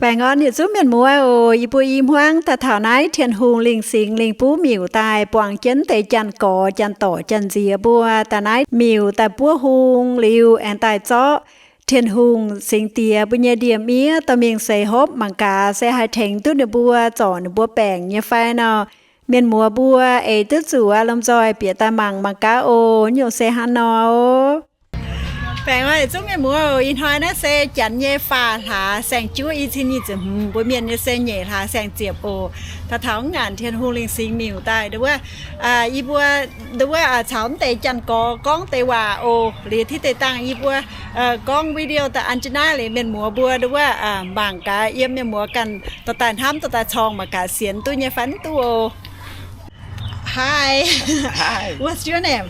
Baengh orn yietc zungv mienh muoz oc. Yie mbuo i hmuangv daaih taux naaiv Tin-Hungh lingh singx lingh buv miuc daaih buangh jienv deix janx-gorx janx-dorc janx-nziex mbuo daaih naaiv miuc daaih buov hung liuz aengx daaih zorqv Tin-Hungh Singx Diex mbuo nyei ndie-miev dorh mingh seix hopv mangc gaax se haih tengx duqv ninh mbuo zorc ninh mbuo baengc nyei fai nor. Mienh muoz mbuo eix duqv zuqc aqv, lomh nzoih bieqc daaih mangc mangc gaax oc, nyungc se hnangv nor. Baengh orn yietc zungv mienh muoz oc. Ih hnoi naaiv se janx nyei faah hlaax saeng-juov i cin nyic ziepc hmz, mbuo mienh nyei se nyeic hlaax saeng-ziepc oc. Daaih taux ngaanc Tin-Hungh lingh singx miuc daaih nduov, yie mbuo nduov caux mv deix janx-gorx gorngv deix waac oc. Liuz tiv deix dangh yie mbuo gorngv video daaih an jienv naaiv liuz mienh muoz mbuo nduov mangc gaax yiem mienh muoz ganh dorh daaih hnamv dorh daaih corng mangc gaax sienx duqv nyei fai mv duqv oc. Hi. Hi. What's your name?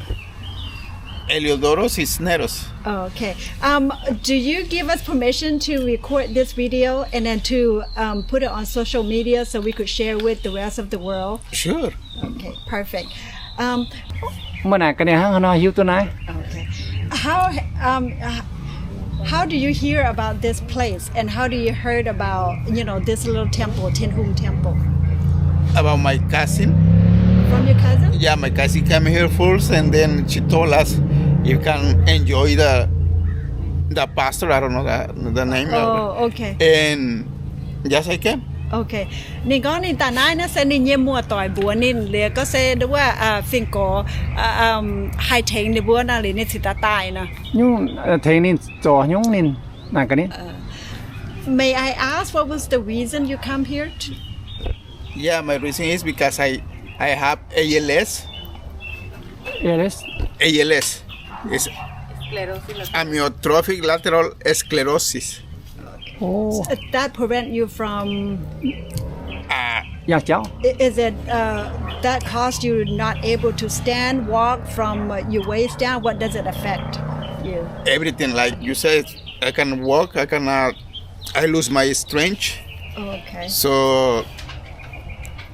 Eliodoro Cisneros. Oh, okay. Um, do you give us permission to record this video and then to, um, put it on social media so we could share with the rest of the world? Sure. Okay, perfect. Um, Mv naaic ga'naaiv hnangv haaix nor hiuv duqv naaiv? Okay. How, um, h-, how do you hear about this place and how do you heard about, you know, this little temple, Tianhong Temple? About my cousin. From your cousin? Yeah, my cousin came here first, and then she told us you can enjoy the the pastor. I don't know the, the name. Oh, okay. And yes, I can. Okay. Ninh gorngv ninh daaih naaiv naaiv se ninh nyei muoz-doic mbuox ninh liuz gorngv se nduov wuov fingx gorx haih tengx ninh mbuo nor liuz ninh cingx daaih daaih nor. Nyungc tengx ninh zoux nyungc ninh naaic gaax ninh. May I ask what was the reason you come here to? Yeah, my reason is because I, I have A L S. A L S? A L S. It's amyotrophic lateral sclerosis. Oh. So that prevent you from, uh, ยากเจ้า i-, is it, uh, that cause you not able to stand, walk from, uh, your waist down? What does it affect you? Everything, like you said, I can walk, I can, uh, I lose my strength. Oh, okay. So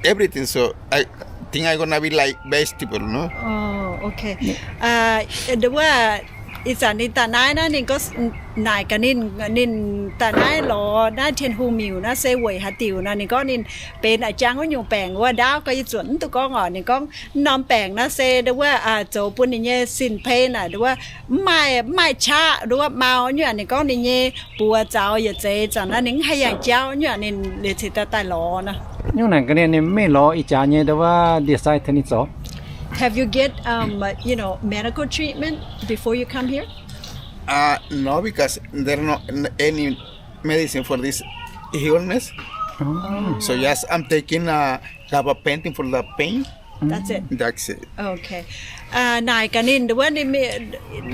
everything, so I think I gonna be like vegetable, no? Oh, okay. เอ่อ หรือว่า ih zanc ninh daaih naaiv naaiv ninh gorngv naaic gaax ninh, ninh daaih naaiv lorz naaiv Tin-Hungh miuc naaiv se weic haaix diuc nor. Ninh gorngv ninh benx a'jang wuov nyungc baengc wuov ndaauv gau, yie zuotc mv duqv gorngv oc. Ninh gorngv norm baengc naaiv se nduov wuov zoux bun ninh nyei sin-pei naaic nduov wuov mv maaih, mv maaih qaqv nduov wuov mau nyuoqc. Ninh gorngv ninh nyei buoz zaux yietc zeiz zanc naaiv ninh mv haih yangh jauv nyuoqc, ninh liuz cingx daaih daaih lorz nor. Nyungc naaic gaax ninh, ninh mv mingh lorz ih jaax nyei nduov wuov ndie-sai tengx ninh zoux. Have you get, um, you know, medical treatment before you come here? Uh, no, because there are not any medicine for this illness. Oh. So yes, I'm taking, uh, gabapentin for the pain. That's it. That's it. Okay. อ่า naaic gaax ninh nduov wuov ninh,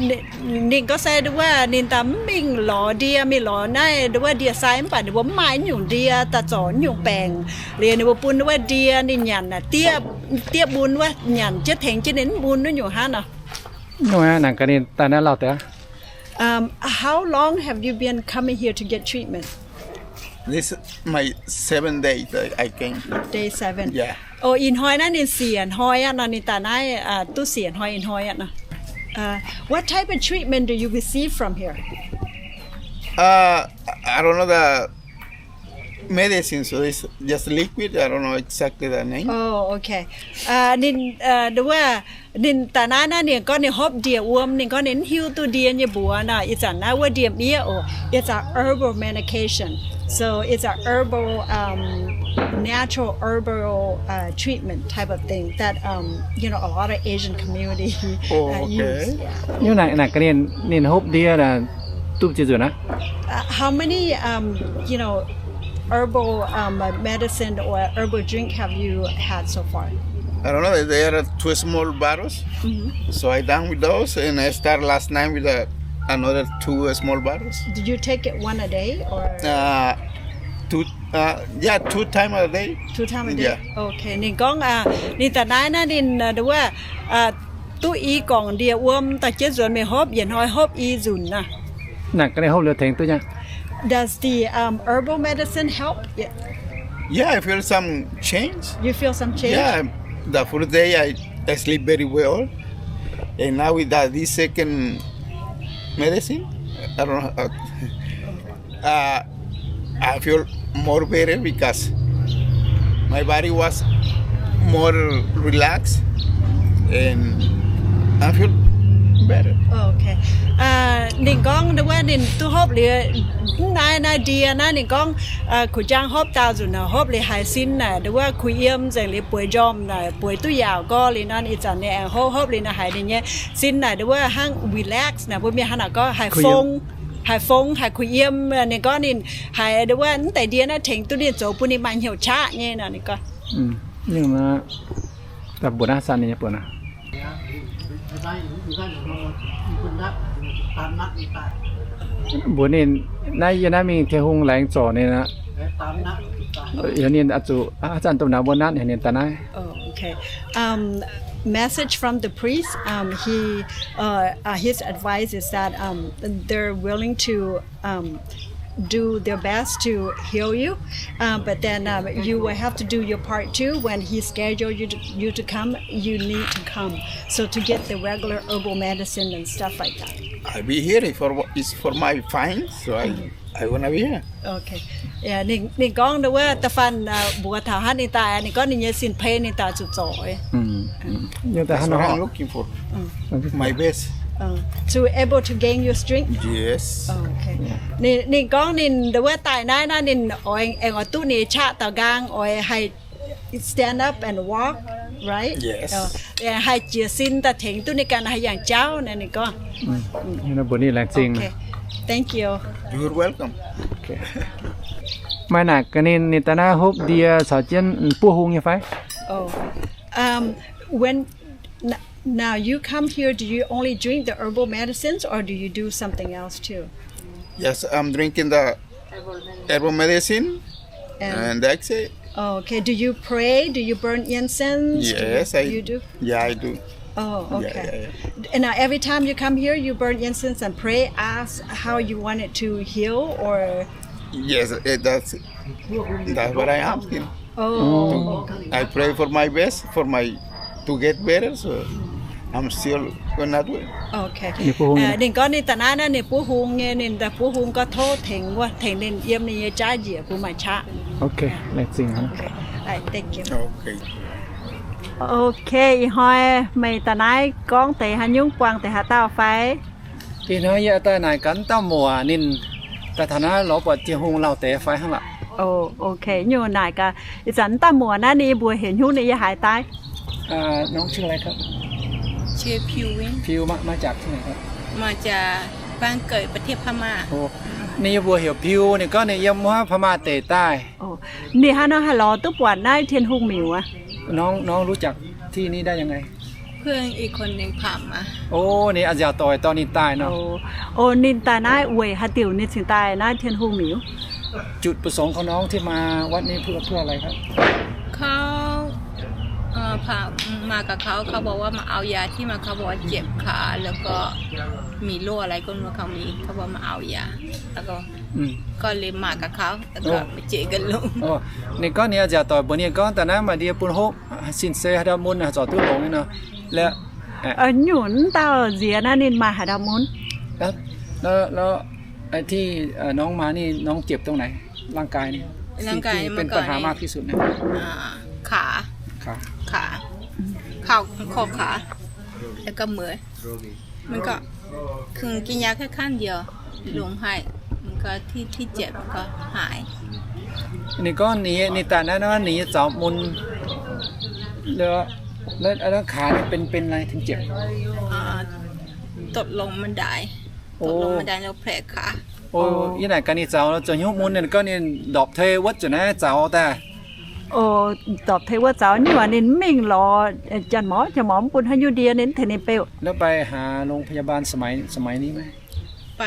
ninh, ninh gorngv se nduov wuov ninh daaih mv mingh lorz ndie, mingh lorz naaiv nduov wuov ndie-sai mv baac ninh mbuo mv maaih nyungc ndie daaih zorc nyungc baengc. Liuz ninh mbuo bun nduov wuov ndie ninh nyanc naaic, diev, diev mun wuov nyanc jienv tengx jienv ninh mv mun wuov nyungc hnangv nor. Nyungc naaic gaax ninh daaih naaiv lauh deix. Um, how long have you been coming here to get treatment? This is my seventh day that I came. Day seven. Yeah. Oh, ih hnoi naaiv ninh siec hnoi aqv nor, ninh daaih naaiv, uh, duqv siec hnoi, ih hnoi aqv nor. Uh, what type of treatment do you receive from here? Uh, I don't know the medicine, so it's just liquid. I don't know exactly the name. Oh, okay. Uh, ninh, uh, nduov wuov ninh daaih naaiv naaiv ninh gorngv ninh hopv ndie-wuom, ninh gorngv ninh mv hiuv duqv ndie nyei mbuox nor. Ih zanc naaiv wuov ndie-miev oc, it's a herbal medication. So it's a herbal, um, natural herbal, uh, treatment type of thing that, um, you know, a lot of Asian community, uh, use. Yeah. Nyungc naaic, naaic gaax ninh, ninh hopv ndie naaic duqv ziex nzunc aqv? Uh, how many, um, you know, herbal, um, uh, medicine or herbal drink have you had so far? I don't know. There are two small bottles. Mm-hmm. So I done with those, and I start last night with, uh, another two, uh, small bottles. Did you take it one a day or? Uh, two, uh, yeah, two time a day. Two time a day? Yeah. Okay. Ninh gorngv, uh, ninh daaih naaiv naaiv ninh, uh, nduov wuov, uh, duqv i gorngc ndie-wuom daaih jienv nzuonx mingh hopv, yietc hnoi hopv i nzunc nor. Naaic gaax ninh hopv liuz tengx duqv nyei. Does the, um, herbal medicine help? Yeah. Yeah, I feel some change. You feel some change? Yeah, the first day I, I sleep very well. And now with that, this second medicine, I don't know, uh, uh, I feel more better because my body was more relaxed and I feel better. Okay. Ninh gorngv wuov ninh duqv hopv liuz, mv naaiv, naaiv ndie naaiv ninh gorngv, kuh jaang hopv daauh nzunc naaic, hopv liuz haiz sin naaic, wuov kuh yiem nzengc liuz bueix njormh naaic, bueix duqv yaauc gorx liuz nor, ih zanc ninh aengx hopv, hopv liuz naaic haiz ninh nyei sin naaic, wuov hnangv relax naaic, mbuo mienh hnangv naaic gorngv haiz fong, haiz fong, haiz kuh yiem. Ninh gorngv ninh haiz wuov mv deix ndie naaiv tengx duqv ninh zoux bun ninh maaih hnyouv qaqv nyei nor, ninh gorngv. Mbuox naaiv san ninh nyei buonc aqv. Mbuox ninh naaiv yie naaiv mingh Tin-Hungh laengz zorc ninh aqv. Heuc ninh oix zuqc haaix zanc dongh naaiv mbuo natv heuc ninh daaih naaiv. Oh, okay. Um, message from the priest. Um, he, uh, uh, his advice is that, um, they're willing to, um, do their best to heal you, uh, but then, um, you will have to do your part too. When he schedule you to, you to come, you need to come. So to get the regular herbal medicine and stuff like that. I be here for wha-, it's for my fine, so I, I wanna be here. Okay. Yeah, ninh, ninh gorngv wuov da'faanh, uh, mbuox taux hnangv ninh daaih, ninh gorngv ninh nyei sin-peix ninh daaih zuqc zorc. That's what I'm looking for. My best. Uh, to able to gain your strength? Yes. Oh, okay. Ninh, ninh gorngv ninh wuov daaih naaiv, naaiv ninh oix aengx oix duqv ninh qaqv daux nqaang, oix haih stand up and walk, right? Yes. Haih jiez sin daaih tengx duqv ninh ganh haih yangh jauv naaiv ninh gorngv. Mbuox ninh laengz zingh. Okay. Thank you. You're welcome. Maaih naaic gaax ninh, ninh daaih naaiv hopv ndie caux jienv buov hung nyei fai? Oh. Um, when N-, now you come here, do you only drink the herbal medicines or do you do something else too? Yes, I'm drinking the herbal medicine and that's it. Oh, okay. Do you pray? Do you burn incense? Do you, yes, I, you do? Yeah, I do. Oh, okay. Yeah, yeah, yeah. And now every time you come here, you burn incense and pray, ask how you want it to heal, or? Yes, it, that's, that's what I asking. Oh. I pray for my best, for my, to get better, so I'm still gonna do it. Okay. Ninh buov hung nyei. Ninh gorngv ninh daaih naaiv, naaiv ninh buov hung nyei, ninh daaih buov hung gorngv tov tengx wuov, tengx ninh yiem ninh nyei jaav njiec bun maaih qaqv. Okay, laengz zingh. Okay. Thank you. Okay. Okay, ih hnoi meih daaih naaiv gorngv deix haaix nyungc, buangh deix haaix dauh fai? Ih hnoi yie daaih naaic gaax wuov dauh muoc ninh daaih taux naaiv lorz buatc Tin-Hungh lauh deix fai hnangv lorqc. Oh, okay. Nyungc naaic gaax, ih zanc wuov dauh muoc naaiv ninh yie mbuox heuc hnyungv ninh yie haaix daaih. ชื่ออะไรครับ ชื่อพิว พิว มา มาจากที่ไหนครับ มาจากบ้านเกิดประเทศพม่า โอ้ ninh yie mbuox heuc Piu, ninh gorngv ninh yiem wuov Paa Maah deic daaih. Ninh haaix nor haih lorz duqv buatc naaiv Tin-Hungh miuc aqv? น้อง น้องรู้จักที่นี่ได้ยังไง เพื่อนอีกคนหนึ่งพามา Oh, ninh a'nziaauc doic dorh ninh daaih nor. Oh, ninh daaih naaiv weic haaix diuc ninh cingx daaih naaiv Tin-Hungh miuc? จุดประสงค์ของน้องที่มาวัดนี้เพื่อ เพื่ออะไรครับ เขา เอ่อ พา มากับเขา เขาบอกว่ามาเอายาที่มา เขาบอกว่าเจ็บขา แล้วก็มีโรคอะไรก็ไม่รู้ เขามี เขาบอกมาเอายา แล้วก็ ก็เลยมากับเขา แล้วก็มาเจอกับลุง Ninh gorngv ninh a'nziaauc doic mbuox ninh gorngv daaih naaiv maaih ndie bun hopv, sin se haaix dauh mun haih zorc duqv longx nyei nor. Leh nyungc wuov dauh nziex naaiv ninh maaih haaix dauh mun? แล้ว แล้วไอ้ที่ เอ่อ น้องมานี่ น้องเจ็บตรงไหน ร่างกายนี่ ร่างกาย ที่ ที่เป็นปัญหามากที่สุดนะ อ่า ขา ขา ขา ข้อ ข้อขา แล้วก็มือ มันก็คือกินยาแค่ขั้นเดียว ลงให้ มันก็ที่ ที่เจ็บมันก็หาย Ninh gorngv ninh, ninh daaih naaiv nor ninh nyei zaux mun, แล้ว แล้ว แล้วขานี่เป็น เป็นอะไรถึงเจ็บ อ่า ตกลงบันได ตกลงบันไดแล้วแผลขา Ov, yie naaic gaax ninh zaux zoux hnyouv mun, ninh gorngv ninh ndorpc tei wuotv zuqc naaiv zaux daaih. Ov, ndorpc tei wuotv zaux nyuoqc ninh mv mingh lorz janx-mor, janx-mor mv bun haaix nyungc ndie ninh mv tengx ninh beuh. แล้วไปหาโรงพยาบาลสมัย สมัยนี้ไหม ไป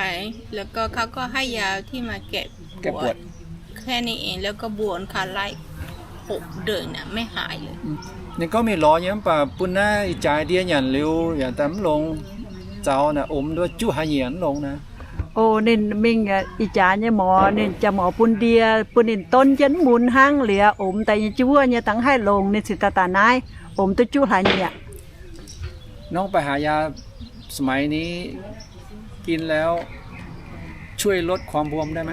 แล้วก็เขาก็ให้ยาที่มาแก้ปวด แก้ปวด แค่นี้เอง แล้วก็บวมขาไล่ หกเดือนน่ะ ไม่หายเลย Ninh gorngv mingh lorz nyei mv baac bun naaiv ih jaax ndie nyanc liuz yaac daaih mv longx. Zaux naaic omx nduov juqv haaix nyungc mv longx naaic. Ov, ninh mingh ih jaax nyei mor, ninh janx-mor bun ndie, bun ninh donv jienv mv mun hnangv liuz, omx daaih nyei juov nyei dangh haih longx, ninh cingx daaih daaih naaiv, omx duqv juqv hlaax nyieqc. น้องไปหายาสมัยนี้ กินแล้วช่วยลดความบวมได้ไหม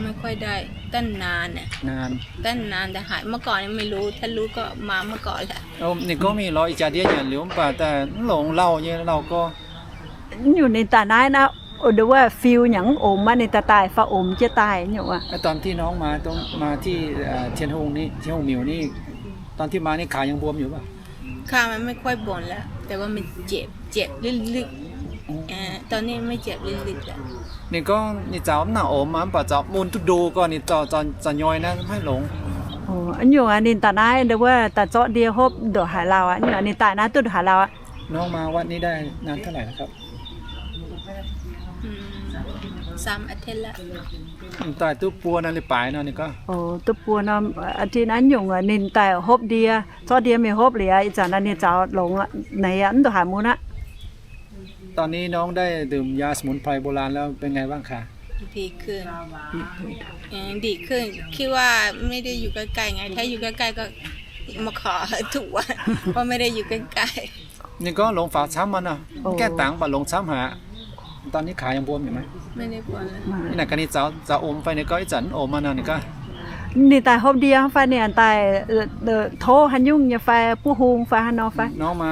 ไม่ค่อยได้ ตั้งนานน่ะ นาน ตั้งนานแต่หาย เมื่อก่อนยังไม่รู้ ถ้ารู้ก็มาเมื่อก่อนแหละ โอ้ ninh gorngv mingh lorz ih jaax ndiev nyanc liuz mv baac daaih mv longx lauh nyei lauh gorx. Nyungc ninh daaih naaiv naaiv, nduov wuov fiu nyangc mv omx aqv, ninh daaih daaih fai omx jienv daaih nyungc aqv. ตอนที่น้องมา มาที่ เอ่อ เทียนฮุงนี่ เทียนฮุงหมิวนี่ ตอนที่มานี่ขายังบวมอยู่เปล่า ขามันไม่ค่อยบวมแล้ว แต่ว่ามันเจ็บ เจ็บลึกๆ อืม เอ่อ ตอนนี้ไม่เจ็บลึกๆ แล้ว Ninh gorngv ninh zaux mv nangc omx aqv, mv baac zaux mun duqv ndo gorx ninh zaux, zaux, zaux nyoi naaiv mv haih longx. Nyungc ninh daaih naaiv nduov wuov daaih zorqv ndie hopv ndongc haaix lauh aqv, ninh daaih naaiv duqv ndongc haaix lauh aqv. น้องมาวัดนี้ได้นานเท่าไหร่แล้วครับ อืม สามอาทิตย์แล้ว Ninh daaih duqv buo norm leiz-baaix nor ninh gorngv. Duqv buo norm อาทิตย์ naaiv nyungc ninh daaih hopv ndie, zorqv ndie mingh hopv liuz, ih zanc naaiv ninh zaux longx aqv, naaiv mv ndongc haaix mun aqv. ตอนนี้น้องได้ดื่มยาสมุนไพรโบราณแล้วเป็นไงบ้างคะ ดีขึ้น อืม ดีขึ้น คิดว่าไม่ได้อยู่ใกล้ๆ ไง ถ้าอยู่ใกล้ๆ ก็มาขอทุกวัน เพราะไม่ได้อยู่ใกล้ๆ Ninh gorngv longx faaux camv maah nor, mv gaengh dangx mv baac longx camv haic aqv. ตอนนี้ขายังบวมอยู่ไหม ไม่ได้ปวดแล้ว Naaic gaax ninh zaux, zaux omx fai ninh gorngv ih zanc mv omx maah nor ninh gorngv. Ninh daaih hopv ndie fai ninh daaih tov haaix nyungc nyei fai buov hung fai haaix nor fai น้องมา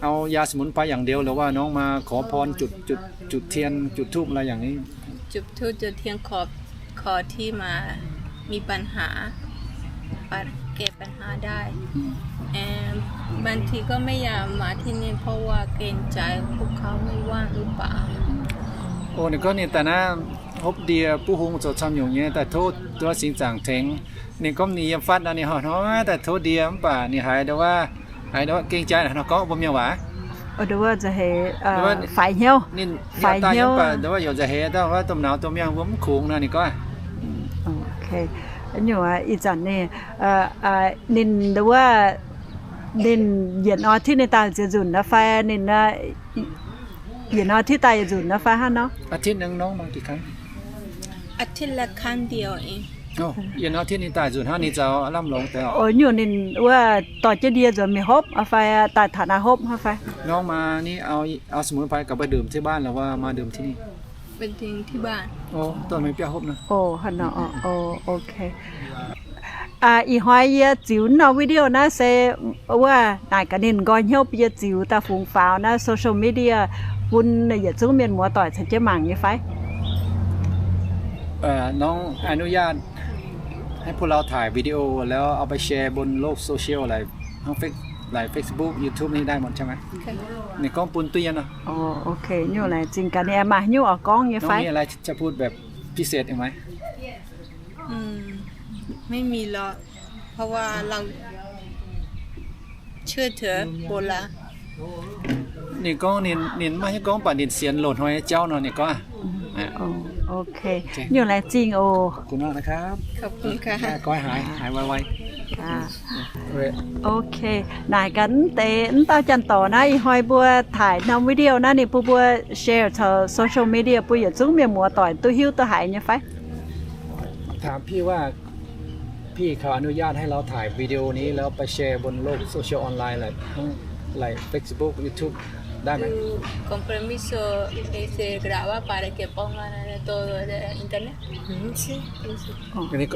เอายาสมุนไพรอย่างเดียว หรือว่าน้องมาขอพร จุด จุด จุดเทียน จุดธูปอะไรอย่างนี้ จุดธูปจุดเทียนขอ ขอที่มามีปัญหา ปัด แก้ปัญหาได้ อืม เอ่อ บางทีก็ไม่อยากมาที่นี่เพราะว่าเกรงใจพวกเขาไม่ว่างหรือเปล่า Ov, ninh gorngv ninh daaih naaiv hopv ndie buov hung zoux camv nyungc nyei, daaih tov duqv singx zaangc tengx. Ninh gorngv ninh yiem fatv nor ninh horpc hnoi daaih tov ndie mv baac ninh haiz nduov wuov, haiz nduov wuov gengh jaaix nor gorngv mbuo mienh waac. Nduov wuov nza'heix faix hnyouv, ninh faix hnyouv mv baac nduov wuov youc nza'heix daaih wuov domh nauz domh miangh mbuo mv kungx nor ninh gorngv. Nyungc ih zanc ninh, ninh nduov wuov, ninh yietc norm อาทิตย์ ninh daaih nziex nzunc nor fai ninh, yietc norm อาทิตย์ daaih yietc nzunc nor fai hnangv nor. อาทิตย์หนึ่งน้องมากี่ครั้ง อาทิตย์ละครั้งเดียวเอง Yietc norm อาทิตย์ ninh daaih nzunc hnangv, ninh zaux lamh longx deix. Ov, nyungc ninh wuov dorh jienv ndie nzuonx mingh hopv fai daaih taux naaiv hopv hnangv fai? น้องมานี่เอา เอาสมุนไพรกลับไปดื่มที่บ้านหรือว่ามาดื่มที่นี่ ไปดื่มที่บ้าน Ov, dorh mingh biauv hopv nor. Ov, hnangv nor. Ov, ok. Ih hnoi yie ziux norm video naaiv se wuov naaic gaax ninh nqoi hnyouv bun yie ziux daaih fungx faaux naaiv social media bun yietc zungv mienh muoz-doic caux jienv mangc nyei fai? น้องอนุญาตให้พวกเราถ่ายวิดีโอแล้วเอาไปแชร์บนโลกโซเชียล หลาย ทั้งเฟซ หลาย Facebook YouTube นี่ได้หมดใช่ไหม Ninh gorngv bun duqv nyei nor. Ov, ok. Nyungc laengz zingh gaax ninh maaih haaix nyungc oix gorngv nyei fai? น้องมีอะไรจะพูดแบบพิเศษอีกไหม อืม ไม่มีหรอก เพราะว่าเราเชื่อถือโบราณ Ninh gorngv ninh, ninh maiv hiuv gorngv baac ninh sienx loz-hnoi nyei jauv nor ninh gorngv. Ok. Nyungc laengz zingh oc. ขอบคุณมากนะครับ ขอบคุณค่ะ ขอให้หาย หายไวๆ Ok. Naaic gaax mv deix mv dauh janx-dorc naaiv ih hnoi mbuo taaih norm video naaiv ninh bun mbuo share caux social media bun yietc zungv mienh muoz-doic duqv hiuv duqv haiz nyei fai? ถามพี่ว่า พี่เขาอนุญาตให้เราถ่ายวิดีโอนี้แล้วไปแชร์บนโลกโซเชียลออนไลน์ หลาย ทั้ง หลาย Facebook YouTube ได้ไหม Tu compromiso es de grabar para que pongan en todo el internet? Sí.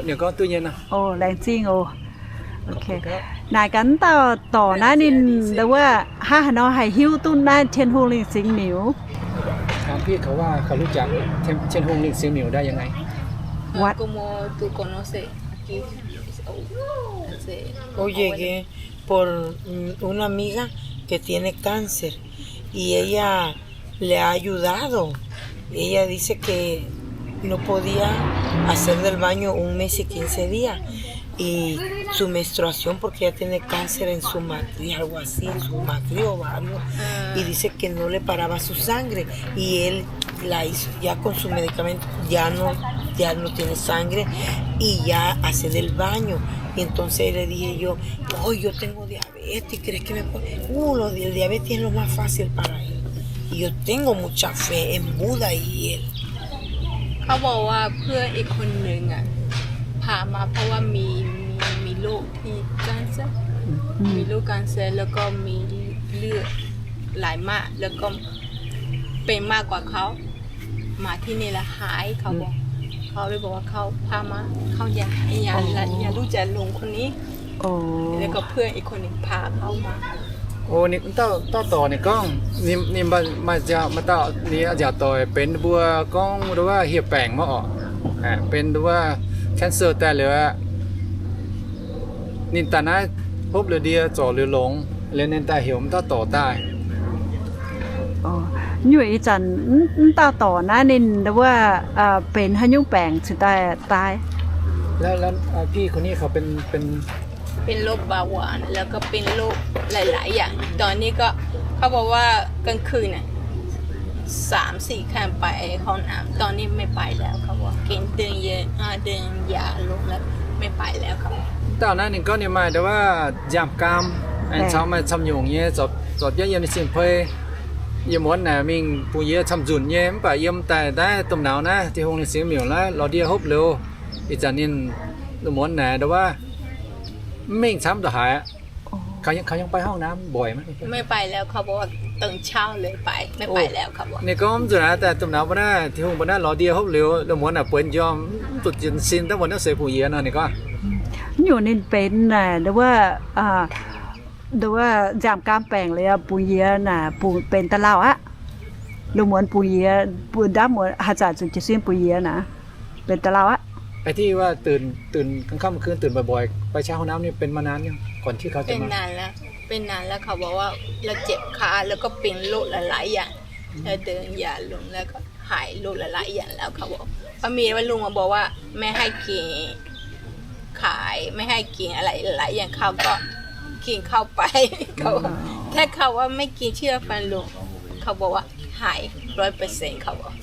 Ninh gorngv duqv nyei nor. Ov, laengz zingh oc. Ok. Naaic gaax mv dauh dorc naaiv ninh nduov wuov hnangv haaix nor haih hiuv duqv naaiv Tin-Hungh Lingh Singx Miuc? ถามพี่เขาว่าเขารู้จัก เทียนฮุงลิงสิงห์หมิวได้ยังไง What? ¿Cómo tú conoces aquí? Oh, llegué por, mm, una amiga que tiene cáncer y ella le ha ayudado. Ella dice que no podía hacer del baño un mes y quince días. Y su menstruación, porque ella tiene cáncer en su matriz, algo así, en su matriz o algo, y dice que no le paraba su sangre, y él la hizo, ya con su medicamento, ya no, ya no tiene sangre, y ya hace del baño. Y entonces le dije yo, "Oh, yo tengo diabetes, ¿crees que me puede?" Uh, lo, el diabetes es lo más fácil para él. Y yo tengo mucha fe en Buda y él. เขาบอกว่าเพื่อนอีกคนหนึ่งอะ พามาเพราะว่ามี มี มีโรคที่ cancer มีโรค cancer แล้วก็มีเลือดไหลมาก แล้วก็เป็นมากกว่าเขา มาที่นี่แล้วหาย เขาบอก เขา เขาเลยบอกว่าเขาพามา เขาอยาก อยาก อ๋อ อยากรู้จักลุงคนนี้ อ๋อ แล้วก็เพื่อนอีกคนหนึ่งพาเขามา โอ้ นี่ dauh dauh dorc ninh gorngv, ninh, ninh maaih, maaih nziaauc, maaih dauh ninh nziaauc doic benx mbuo gorngv nduov wuov hieh baengc maiv orqc, benx nduov wuov cancer daaih liuz aqv. Ninh daaih naaiv hopv liuz ndie zorc liuz longx, liuz ninh daaih heuc m'dauh dorc daaih. Nyuoqc ih zanc m'dauh dorc naaiv ninh nduov wuov benx haaix nyungc baengc cingx daaih daaih? แล้ว แล้ว พี่คนนี้เขาเป็น เป็น เป็นโรคเบาหวาน แล้วก็เป็นโรคหลายๆอย่าง ตอนนี้ก็เขาบอกว่ากลางคืนน่ะ สามสี่ครั้งไปห้องน้ำ ตอนนี้ไม่ไปแล้ว เขาบอกกินเดินเยอะ อ่า เดินยาลงแล้ว ไม่ไปแล้ว เขาบอก Dauh naaiv ninh gorngv ninh maaih nduov wuov nziaamv-gaam, aengx caux maaih camv-nyungc nyei, zorpc jienv yiem ninh sin-pei. Yiem muonz naaic mingh bungx yie camv-nzunc nyei, mv baac yiem daaih naaiv domh nauz naaiv, Tin-Hungh ninh singx miuc naaiv lorz ndie hopv liuz, ih zanc ninh lungh muonz naaic nduov wuov mv mingh camv ndongc haaix aqv. เขายัง เขายังไปห้องน้ำบ่อยไหม? ไม่ไปแล้ว เขาบอกว่าตื่นเช้าเลยไป ไม่ไปแล้ว เขาบอก Ninh gorngv mv nzunc naaiv daaih domh nauz mbuo naaiv, Tin-Hungh mbuo naaiv lorz ndie hopv liuz, lungh muonz naaic bueix njormh, mv zuqc jiez sin daaih mbuo naaiv seix bungx yie nor, ninh gorngv. Nyungc ninh benx naaic nduov wuov, nduov wuov nziaamv-gaam baengc liuz bungx yie naaic, bungx benx da'lauh aqv. Lungh muonz bungx yie, mbuo ndaamv muonz haaix zanc zuqc jiez sin bungx yie naaic, benx da'lauh aqv. ไอ้ที่ว่าตื่น ตื่นกลางค่ำกลางคืน ตื่นบ่อยๆ ไปใช้ห้องน้ำนี่เป็นมานานยัง ก่อนที่เขาจะมา เป็นนานแล้ว เป็นนานแล้ว เขาบอกว่าเราเจ็บขา แล้วก็เป็นโรคหลายๆอย่าง แล้วเดินยาลง แล้วก็หายโรคหลายๆอย่างแล้ว เขาบอก เพราะมีว่าลุงมาบอกว่าไม่ให้กิน ขาย ไม่ให้กินอะไรหลายๆอย่าง เขาก็กินเข้าไป เขา ถ้าเขาว่าไม่กินเชื่อฟังลุง เขาบอกว่าหายร้อยเปอร์เซ็นต์ เขาบอก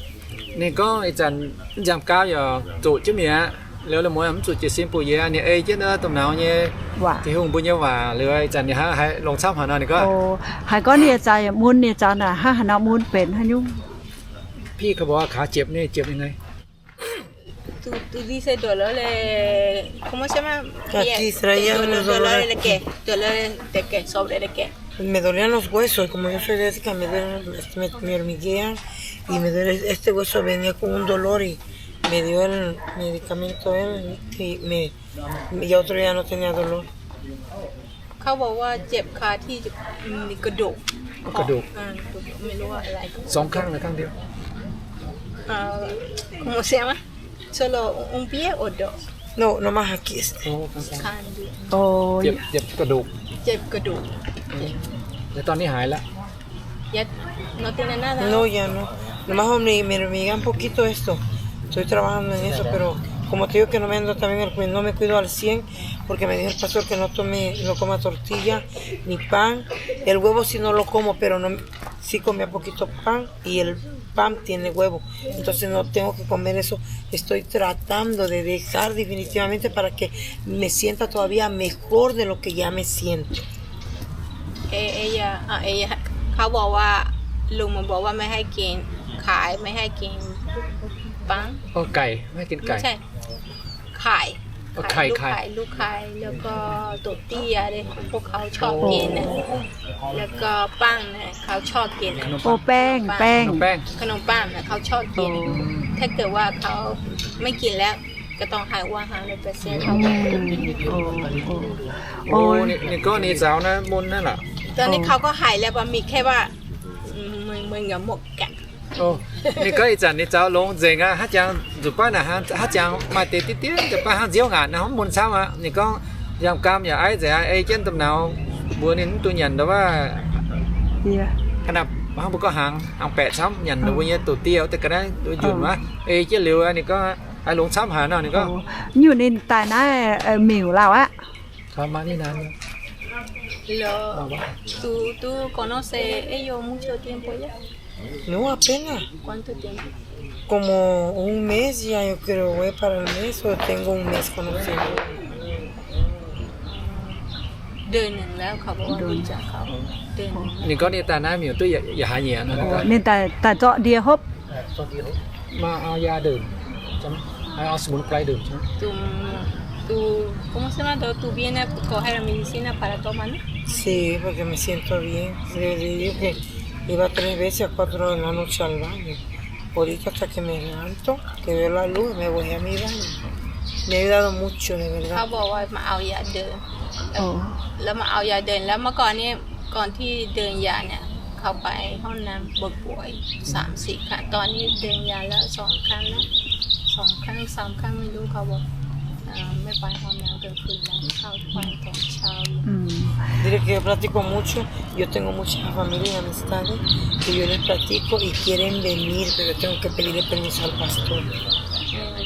Ninh gorngv ih zanc nziaamv-gaam yaac zoqc jienv mi'aqv. Liuz lungh muonz mv zuqc jiez sin bungx yie, ninh ei jienv wuov domh nauz nyei, Tin-Hungh mbuo nyei waac liuz, ih zanc ninh hnangv haaix longx camv haaix nor, ninh gorngv. Haiz gorngv ninh za'gengh mun ninh zaux naaic hnangv haaix nor mun benx haaix nyungc? พี่เขาบอกว่าขาเจ็บนี่ เจ็บยังไง? Tu, tu dice dolores, ¿cómo se llama? Aquí traía unos dolores aquí. Dolores de qué, sobre de qué. Me dolían los huesos, como yo soy diabética, me duelen, me, me hormiguean y me duele este hueso, venía con un dolor y me dio el medicamento él y me, y ya otro día no tenía dolor. เขาบอกว่าเจ็บขาที่มีกระดูก กระดูก อ่า ไม่รู้ว่าอะไร สองข้างหรือข้างเดียว? Ah, ¿cómo se llama? Solo un pie o dos? No, nomás aquí este. อ๋อ ข้างๆ ข้างเดียว อ๋อ เจ็บ เจ็บกระดูก เจ็บกระดูก อืม แล้วตอนนี้หายแล้ว? Ya no tiene nada. No, ya no. Nomás me, me hormiguea un poquito esto. Estoy trabajando en eso, pero como te digo que no me ando también, no me cuido al cien, porque me dijo el pastor que no tome, no coma tortilla ni pan. El huevo sí no lo como, pero no, sí comía poquito pan y el pan tiene huevo. Entonces no tengo que comer eso. Estoy tratando de dejar definitivamente para que me sienta todavía mejor de lo que ya me siento. เอ เอเย อ่ะ เอเย เขาบอกว่า ลุงมันบอกว่าไม่ให้กิน ขาย ไม่ให้กินปัง อ๋อ ไก่ ไม่ให้กินไก่ ไม่ใช่ ไข่ อ๋อ ไข่ ไข่ ลูก ไข่ ไข่ ลูกไข่ แล้วก็โตเตี้ยเนี่ย พวกเขาชอบกินน่ะ แล้วก็ปังเนี่ย เขาชอบกินน่ะ ขนมปัง โอ้ แป้ง ขนมปัง แป้ง ขนมปังน่ะ เขาชอบกิน อ๋อ ถ้าเกิดว่าเขาไม่กินแล้ว ก็ต้องหายว่า ห้าร้อยเปอร์เซ็นต์ อืม โอ้ โอ้ โอ้ โอ้ นี่ นี่ก็นี่เจ้านะ บุญนั่นแหละ ตอนนี้ โอ้ เขาก็หายแล้ว มันมีแค่ว่า อืม มึง มึงอย่าหมกกัด โอ้ นี่ก็อีกจันนี่เจ้าลงเจ๋งอ่ะ ฮะจัง จุดป้าน่ะ ฮะ ฮะจัง มาเตะติดๆ จุดป้าห้างเจียวงานนะ ห้องบนเช้าอ่ะ นี่ก็ยามกามอย่าไอ้เจ๋งอ่ะ ไอ้เจ้นตำหนาว บัวนี่มันตัวหยันแต่ว่า เฮีย ขนาดห้องมันก็หาง หางแปะซ้ำหยัน เออ แต่บัวเนี่ยตัวเตี้ยว แต่ก็ได้ตัวหยุ่นวะ เออ ไอ้เจ้นเหลียวอ่ะ นี่ก็ ไอ้หลงซ้ำหาหน่อยนี่ก็ โอ้ อยู่ในตายนะ เออ หมิวเราอะ เขามานี่นานยัง Lo, ¿tú, tú conoces ellos mucho tiempo ya? No, apenas. ¿Cuánto tiempo? Como un mes ya, yo creo, voy para el mes o tengo un mes conociendo. เดือนหนึ่งแล้ว เขาบอกว่ารู้จักเขา เดือนหนึ่งแล้ว Ninh gorngv ninh daaih naaiv miuc duqv yaac haaix nyungc nor. Ninh daaih, daaih zorqv ndie hopv. Maaih เอายาดื่ม ใช่ไหม เอาสมุนไพรดื่ม ใช่ไหม Tu, tu, ¿cómo se llama? Tu, tu viene a coger la medicina para tomar, ¿no? Sí, porque me siento bien. Le, le digo que iba tres veces a cuatro de la noche al baño. Ahorita hasta que me levanto, que veo la luz, me voy a mi baño. Me ha ayudado mucho, de verdad. เขาบอกว่ามาเอายาเดิน แล้วมาเอายาเดิน แล้วเมื่อก่อนเนี่ย ก่อนที่เดินยาเนี่ย เขาไปห้องน้ำบ่อยๆ สามสี่ครั้ง ตอนนี้เดินยาแล้วสองครั้งแล้ว สองครั้งสามครั้งไม่รู้ เขาบอก เอ่อ ไม่ไปห้องน้ำกลางคืนแล้ว เข้าไปตอนเช้า อืม Dile que yo platico mucho, yo tengo muchas familias y amistades que yo les platico y quieren venir, pero tengo que pedirle permiso al pastor.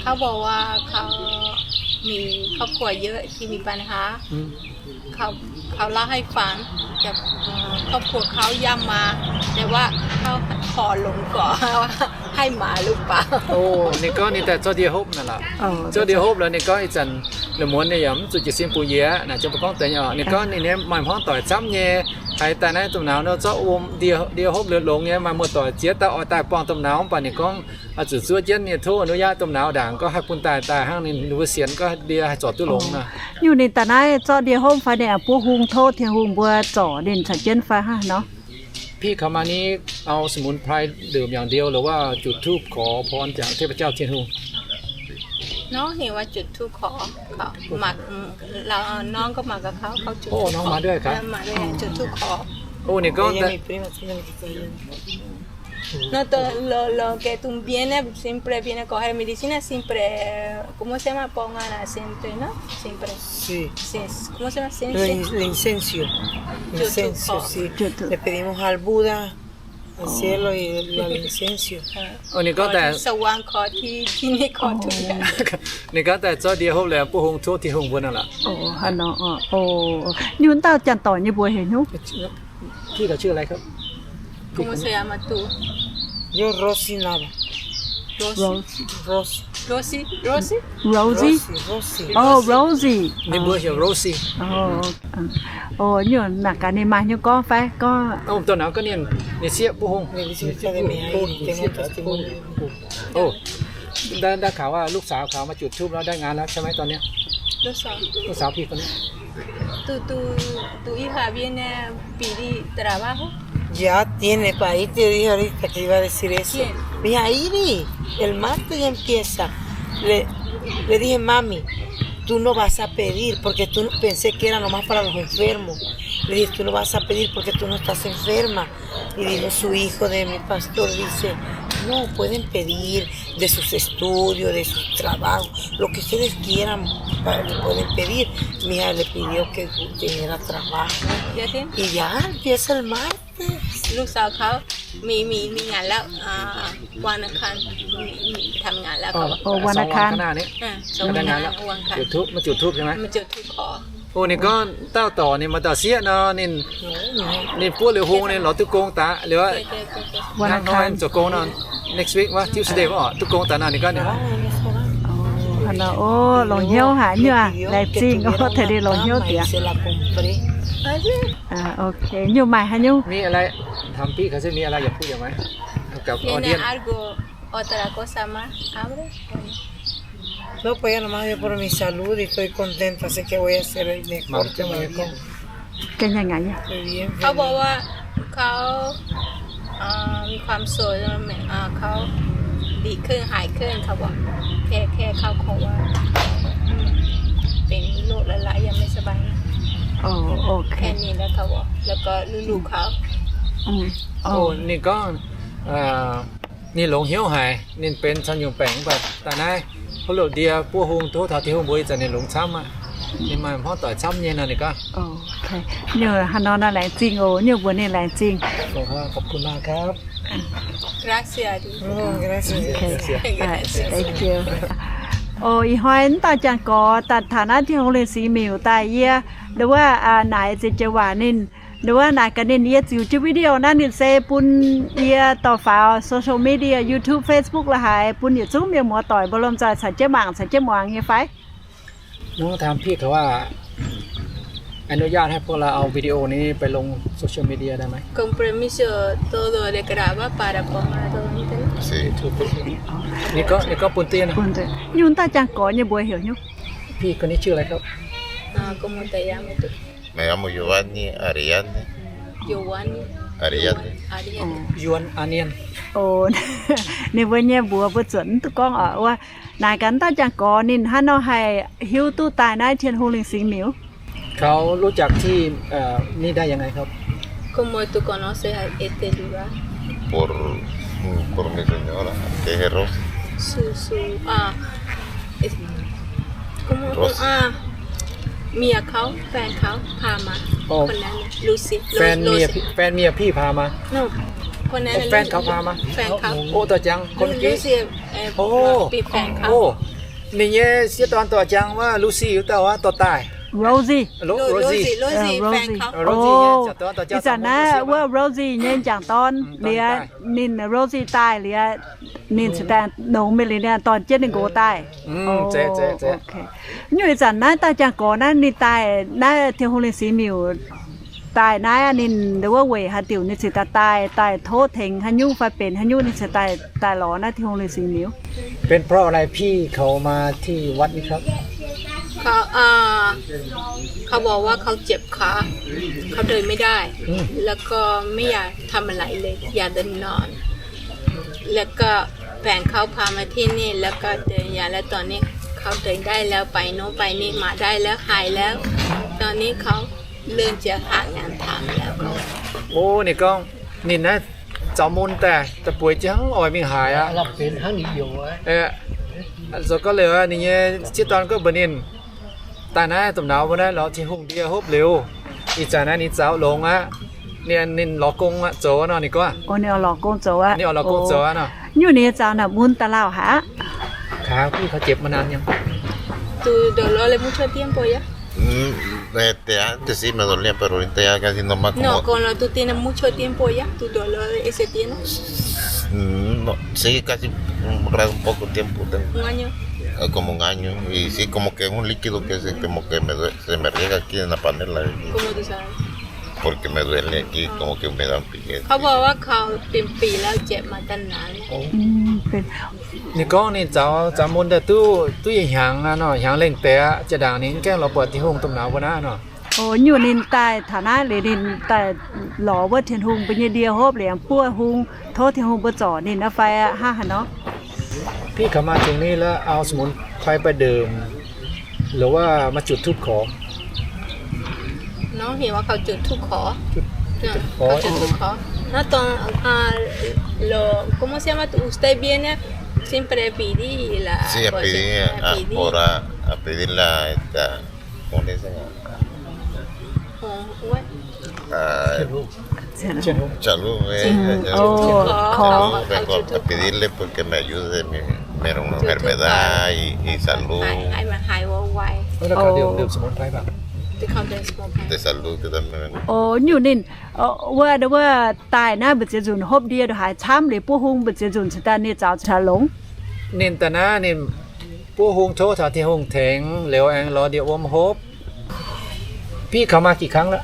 เขาบอกว่าเขามีครอบครัวเยอะที่มีปัญหา เขา เขาเล่าให้ฟัง แต่ เอ่อ ครอบครัวเขาอยากมา แต่ว่าเขาขอหลวงก่อนว่าให้มาหรือเปล่า Ov, ninh gorngv ninh daaih zorqv ndie hopv naaic lorqc. Zorqv ndie hopv lorqc, ninh gorngv ih zanc la'muonz ninh yaac mv zuqc jiez sin bun yie aqv. Naaic ziouc mbuo gorngv deix nyei oc. Ninh gorngv ninh nyei maaih hmuangv doic camv nyei, haiz daaih naaiv domh nauz zorqv wuom ndie, ndie hopv liuz longx nyei, maaih muoz-doic ziex dauh oix daaih buangh domh nauz mv baac ninh gorngv oix zuqc zuov jienv nyei, tov อนุญาต domh nauz ndaangc gorngv haih bun daaih, daaih hnangv ninh mbuo sienx gorngv ndie haih zorc duqv longx nor. Nyungc ninh daaih naaiv zorqv ndie hopv fai ninh buov hung tov Tin-Hungh mbuo zorc ninh caux jienv fai hnangv nor? พี่เขามานี้เอาสมุนไพรดื่มอย่างเดียวหรือว่าจุดธูปขอพรจากเทพเจ้าเทียนฮุง น้องเห็นว่าจุดธูปขอ เขามา อืม เรา น้องก็มากับเขา เขาจุดธูปขอ น้องมาด้วยครับ มาด้วย จุดธูปขอ โอ้ นี่ก็ Ella, mi prima, sí, la que está allá. No, to-, lo, lo que tú vienes, siempre viene a coger medicina, siempre, ¿cómo se llama? Pongan a siempre, ¿no? Siempre. Sí. Sí, ¿cómo se llama? Sen-, sen-, el in-, el incienso. Incienso, sí. Le pedimos al Buda, al cielo y el, al incienso. โอ้ นี่ก็แต่ สว่างขอที่ ที่นี่ขอทุกอย่าง นี่ก็แต่ zorqv ndie hopv liuz buov hung tov Tin-Hungh mbuo naaic lorqc. Oc, haaix nor oc. Oc, nyungc dauh janx-doic nyei mbuox heuc hnyouv. พี่เขาชื่ออะไรครับ ¿Cómo se llama tú? Yo Rosy Nava. Rosy. Rosy. Rosy. Rosy. Rosy. Rosy. Rosy. Oh, Rosy. Ninh mbuo heuc Rosy. Oh, oh, nyungc naaic gaax ninh maaih hnyouv gorngv fai gorngv. Ov, dongh naaiv gorngv ninh, ninh sieqv buov hung. Ov, ได้ ได้ข่าวว่าลูกสาวเขามาจุดธูปแล้วได้งานแล้วใช่ไหมตอนเนี้ย ลูกสาว ลูกสาวพี่คนนี้ Tu, tu, tu hija viene a pedir trabajo. Ya tiene, pa, ahí te dije ahorita que iba a decir eso. ¿Quién? Mi hija Ivy, el martes ya empieza. Le, le dije, mami, tú no vas a pedir porque tú no, pensé que era nomás para los enfermos. Le dije, tú no vas a pedir porque tú no estás enferma. Y dijo su hijo de mi pastor, dice, no, pueden pedir de sus estudios, de sus trabajos, lo que ustedes quieran, pa-, le pueden pedir. Mi hija le pidió que tuviera trabajo. ¿Ya tiene? Y ya empieza el martes. ลูกสาวเขามี มี มีงานแล้ว อ่า วันอังคาร มี มีทำงานแล้ว เขาบอก อ๋อ วันอังคาร สองวันข้างหน้านี้ อ่า สองวันข้างหน้า วันอังคาร จุดธูป มาจุดธูปใช่ไหม มาจุดธูปขอ Ov, ninh gorngv dauh dorc ninh maaih dauh sieqv nor, ninh, ninh buov liuz hung ninh lorz duqv gong daaih liuz aqv. Hnangv hnoi zoux gong nor, next week wuov, Tuesday wuov oc, duqv gong daaih nor ninh gorngv ninh. Ov, longc hnyouv haic nyuoqc, laengz zingh oc, taux ninh longc hnyouv diex. Ok, nyungc maaih haaix nyungc? มีอะไร ถามพี่เขาสิ มีอะไรอยากพูดอีกไหม กับ audience Otra cosa más, abre. No, pues ya nomás yo por mi salud y estoy contenta, así que voy a hacer el mejor que me digan. เขาบอกว่าเขา เอ่อ มีความสุขแล้วแม่ เอ่อ เขาดีขึ้น หายขึ้น เขาบอก แค่ แค่เขาขอว่า อืม เป็นโรคร้ายๆ ยังไม่สบาย อ๋อ โอเค แค่นี้แล้วเขาบอก แล้วก็ลูกๆ เขา อืม อ๋อ Ov, ninh gorngv, ninh longx hnyouv haic, ninh benx caux nyungc baengc mv baac daaih naaiv hopv loz ndie buov hung tov taux Tin-Hungh mbuo ih zanc ninh longx camv aqv. Ninh maaih hmuangv doic camv nyei nor ninh gorngv. Nyungc haaix nor naaiv laengz zingh oc, nyungc mbuox ninh laengz zingh. Gracias. Thank you. Oc, ih hnoi naaiv dauh janx-gorx daaih taux naaiv Tin-Hungh Lingh Singx Miuc daaih yie, nduov wuov naaic ziex joux waac ninh, nduov wuov naaic gaax ninh yie ziux jienv video naaiv ninh se bun yie dorh faaux social media, YouTube, Facebook la'haic bun yietc zungv mienh muoz-doic mbuo lomh nzoih caux jienv mangc caux jienv muangx nyei fai? น้องถามพี่เขาว่า อนุญาตให้พวกเราเอาวิดีโอนี้ไปลงโซเชียลมีเดียได้ไหม Con permiso todo de grabar para poner todo en internet. Sí. YouTube. นี่ก็ นี่ก็ bun deix naaic. Bun deix. Nyungc dauh janx-gorx nyei mbuox heuc hnyouv. พี่คนนี้ชื่ออะไรครับ อ่า ¿cómo te llamas tú? Me llamo Giovanni Arellano. Giovanni. Yuan onion. Ninh mbuo nyei mbuox mbuo zuotc mv duqv gorngv oc. Wuov, naaic gaax, dauh jangx gorx ninh hnangv nor haih hiuv duqv daaih naaiv Tin-Hungh Lingh Singx Miuc? Kaux รู้จักที่ นี่ได้ยังไงครับ? ¿Cómo tú conoces a este lugar? Por, mm, por mi señora, que es Rosy. Su, su, ah, es, ¿cómo? Rosy. Ah, เมียเขา แฟนเขาพามา คนนั้นน่ะ Lucy แฟนเมียพี่ แฟนเมียพี่พามา คนนั้นน่ะ แฟนเขาพามา แฟนเขา โอ้ ต่อจัง คนกี้ Lucy เอ่อ โอ้ เป็นแฟนเขา โอ้ ninh nyei sieqv dorn dorh jangx wuov Lucy wuov dauh aqv dorh daaih. Rosie. Rosie. Rosie, แฟนเขา Rosie nyei jangc dorn dorh jangx. Ih zanc naaiv wuov Rosie nyei jangc dorn liuz, ninh Rosie daaih liuz, ninh cingx daaih longx mingh liuz, ninh dorh jienv ninh nqox daaih. Nyungc ih zanc naaiv dauh jangx gorx naaiv ninh daaih naaiv Tin-Hungh Lingh Singx Miuc daaih naaiv, ninh wuov weic haaix diuc ninh cingx daaih, daaih tov tengx haaix nyungc fai benx haaix nyungc ninh cingx daaih, daaih lorz naaiv Tin-Hungh Lingh Singx Miuc? เป็นเพราะอะไรพี่เขามาที่วัดนี้ครับ เขา เอ่อ เขาบอกว่าเขาเจ็บขา เขาเดินไม่ได้ แล้วก็ไม่อยากทำอะไรเลย อยากจะนอน แล้วก็แฟนเขาพามาที่นี่ แล้วก็เดินยา แล้วตอนนี้เขาเดินได้แล้ว ไปโน่นไปนี่มาได้แล้ว หายแล้ว ตอนนี้เขาเริ่มจะหางานทำแล้ว เขา Ov, ninh gorngv ninh naaiv zaux mun daaih, da'bueix jangv oix mingh haaix aqv. Zoux gau liuz, ninh nyei sieqv dorn gorngv mbuox ninh, daaih naaiv domh nauz mbuo naaiv lorz Tin-Hungh ndie hopv liuz, ih zanc naaiv ninh zaux longx aqv. Ninh, ninh lorz gong aqv, zoux aqv nor, ninh gorngv. Ninh oix lorz gong zoux aqv. Ninh oix lorz gong zoux aqv nor. Nyungc ninh nyei zaux naaic mun daaih lauh haic aqv. Kangx พี่เขาเจ็บมานานยัง Tus ndorqc lorz lai muv cuotv dien buo yaac? Hm, deix aqv, deix si maaih ndorqc lien buo ndorqc deix aqv, ganh sin nor maaih gorngv lorz duqv dien muv cuotv dien buo yaac, tus ndorqc lorz eix se dien. Hm, si ganh sin, hm, lai mv baac gorngv dien buo deix. Gorngv mv ngaanc nyungc, ih si gorngv mv gaengh hungh li jienv duqv gaengh se gorngv mv gaengh meih se meih rienv ganh jienv naaiv baac mv lai. Gorngv mv gaengh meih nzueic liemh jienv gorngv mv gaengh meih lamh bieqc. เขาบอกว่าเขาเป็นปีแล้ว เจ็บมาตั้งนานแล้ว Ninh gorngv ninh zaux, zaux mun daaih duqv, duqv yietc hnyangx aqv nor, hnyangx lengh deix aqv, jaa-ndaangc ninh mv gaengh lorz buatc Tin-Hungh domh nauz mbuo naaiv nor. Ov, nyungc ninh daaih taux naaiv liuz ninh daaih lorz wuov Tin-Hungh mbuo nyei ndie hopv liuz buov hung, tov Tin-Hungh mbuo zorc ninh naaiv fai hnangv haaix nor? พี่เขามาถึงนี่แล้วเอาสมุนไพรไปดื่ม หรือว่ามาจุดธูปขอ Nó hiểu là เขาจุดธูปขอ จุดธูปขอ เขาจุดธูปขอ Nó toàn, à, lo, ¿cómo se llama? Usted viene siempre a pedir la, sí, a pedir, a orar, a pedir la, esta, ¿cómo le dicen? Hung, what? Ah, salud, eh, salud, vengo a pedirle porque me ayude mi, mi enfermedad y, y salud. ให้มันหายไวๆ แล้วก็ดื่ม ดื่มสมุนไพรแบบ De salud, que también. Ov, nyungc ninh, wuov, wuov daaih naaiv mbu'ziex nzunc hopv ndie nduqc haaix camv liuz buov hung mbu'ziex nzunc cingx daaih ninh zaux caux longx. Ninh daaih naaiv ninh buov hung tov taux Tin-Hungh tengx liuz aengx lorz ndie wuom hopv. พี่เขามากี่ครั้งแล้ว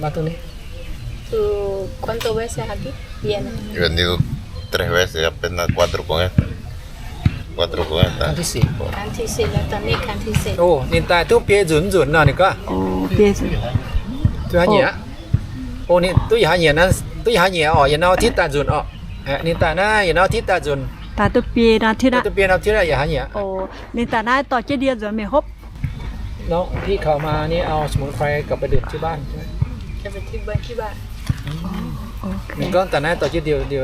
มาตรงนี้ Tú cuántas veces aquí viene? He venido tres veces, apenas cuatro con esta. Cuatro con esta. ครั้งที่สี่ Cรั้งที่สี่แล้ว ตอนนี้ครั้งที่สี่ Ov, ninh daaih duqv biei nzunc nzunc nor ninh gorngv. Ov, biei nzunc. Duqv haaix nyieqc aqv? Ov, ninh duqv yaac haaix nyieqc naaiv, duqv yaac haaix nyieqc orqc, yietc norm อาทิตย์ daaih nzunc orqc. Ninh daaih naaiv yietc norm อาทิตย์ daaih nzunc. Daaih duqv biei norm อาทิตย์ aqv. Duqv biei norm อาทิตย์ yaac haaix nyieqc. Ov, ninh daaih naaiv dorh jienv ndie nzuonx mingh hopv. Nor, พี่เขามานี่เอาสมุนไพรกลับไปดื่มที่บ้านใช่ไหม จะไปที่บ้าน ที่บ้าน Ninh gorngv daaih naaiv dorh jienv ndie, ndie,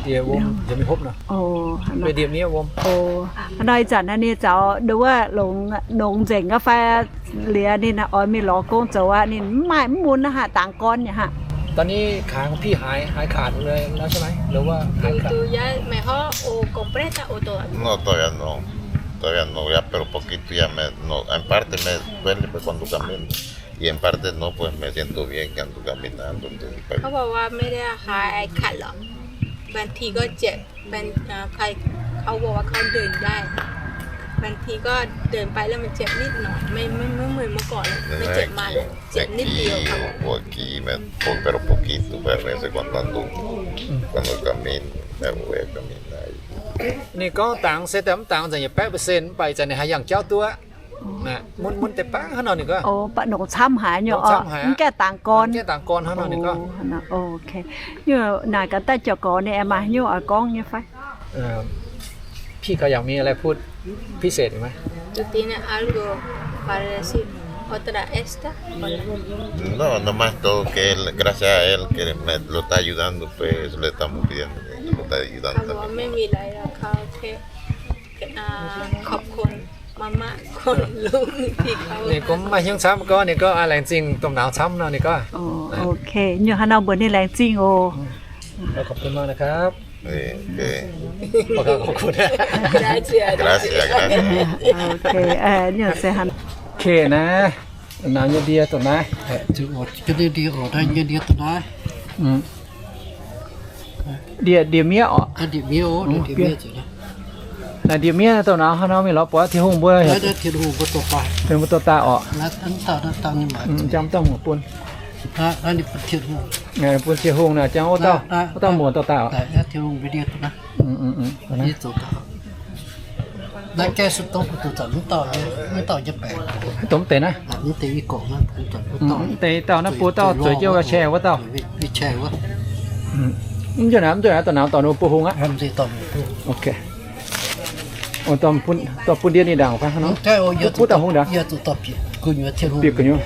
ndie wuom nzuonx mingh hopv nor. Ov, ndie wuom. Ov, nor ih zanc naaiv ninh zaux nduov wuov longx, longx nzengc ga'fai liuz ninh oix mingh lorz gong zoux aqv. Ninh mv maaih mv mun aqv, dangx gorn nyei aqv. ตอนนี้ขาของพี่หาย หายขาดเลยแล้วใช่ไหม หรือว่าหายขาด Tú, tú ya mejor o completa o todavía? No, todavía no. Todavía no, ya, pero poquito ya me, no, en parte me duele, pues, cuando camino. Y en parte no, pues me siento bien cuando caminando, entonces, เขาบอกว่าไม่ได้หายขาดหรอก บางทีก็เจ็บ บาง เอ่อ ใคร เขาบอกว่าเขาเดินได้ บางทีก็เดินไปแล้วมันเจ็บนิดหน่อย ไม่ ไม่ ไม่เหมือนเมื่อก่อนเลย ไม่เจ็บมากเลย เจ็บนิดเดียวค่ะ Aquí, aquí me, po-, pero poquito, pero de vez en cuando ando, cuando camino, me voy a caminar. Ninh gorngv dangx se daaih mv dangx nzengc yietc baeqv percent, mv baac ih zanc ninh haaix yangh jauv duqv aqv. Mun, mun deix bangv hnangv nor ninh gorngv. Nongc camv haic nyei oc. Mv gaengh dangx gorn. Nyungc naaic gaax daaih jauv-gorx ninh aengx maaih nyungc oix gorngv nyei fai? Pih kaux yaac mingh laaix put pih setc maiv? Tú tienes algo para decir otra esta? No, nomás todo que gracias a él que me lo está ayudando, pues eso le estamos pidiendo, que lo está ayudando también. ขอบคุณมากๆ คุณลุงที่เขา Ninh gorngv mv maaih hnyouv camv gorngv, ninh gorngv laengz zingh domh nauz camv nor ninh gorngv. Ok, nyungc haaix nor mbuox ninh laengz zingh oc. ขอบคุณมากนะครับ Gracias, gracias. Ok, naaiv, nauz nyei ndie dongh naaiv. Ndie, ndie-miev oc. Naaiv ndie-miev dongh naaiv hnangv nor mingh lorz buatc Tin-Hungh mbuo, Tin-Hungh mbuo dorh daaih oc. Jang mv dauh muoc bun, bun Tin-Hungh naaic, jang wuov dauh muoc dorh daaih oc. Dongh mv deix naaiv, mv deix i dauh naaiv buo dauh zueiz jienv wuov share wuov dauh. Mv nzunc naaiv, mv nzunc naaiv dorh nauz dorh ninh buo hung aqv. Ok. Dorh bun ndie ninh ndaangc fai hnangv nor. Butv dauh hung ndaangc. Bieqc gu'nyuoz.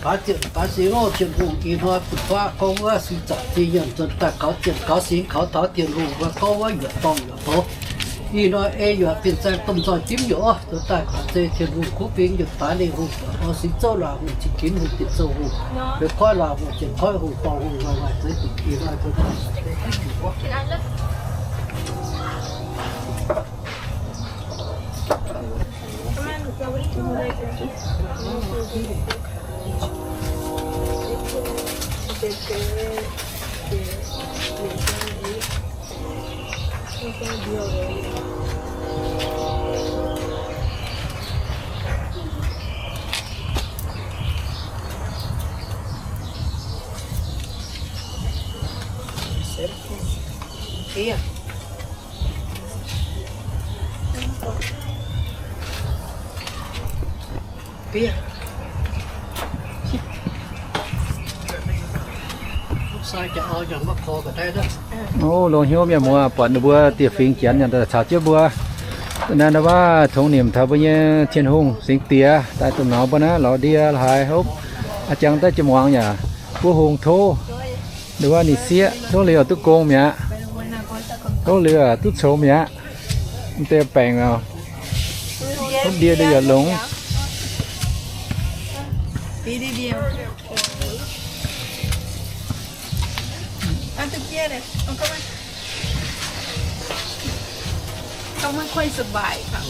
Baaix ziepc baaix singx oc, Tin-Hungh ih hnoi bun faqv gorngv wuov singx zaangc zingh nyanc nzuonx daaih kaux ziepc kaux singx kaux taux Tin-Hungh wuov gorngv wuov yuoqc dorngh yuoqc douz. Ih hnoi ei yuoqc fin saeng domh nzoih dimv yuoqc oc, nzuonx daaih kaux zei Tin-Hungh kuv fingx yietc daaih ninh hungh, oix singx zouv luangc hungh, cing ginx hungh, diex zouv hungh, feix koiv luangc hungh, cien koiv hungh, dorngh hungh, luangc waaic zeiv dingc ih hnoi nzuonx daaih kaux zei dimv yuoqc oc. Ov, longx hnyouv mienh muoz, buatc ninh mbuo dieh fingx Janx nyanc daaih caux jienv mbuo. Naaiv ndau wuov tongx nimc taux mbuo nyei Tin-Hungh singx diex daaih domh nauz mbuo naaiv lorz ndie la'haaix hopv. A'jangx daaih jiex muangx yaac buov hung tov. Ndau wuov ninh sieqv tov liuz duqv gong mi'aqv. Tov liuz duqv coux mi'aqv. Mv deix baengc aqv. Tov ndie ndie yaac longx. Aa, ต้องไม่ค่อยสบายค่ะ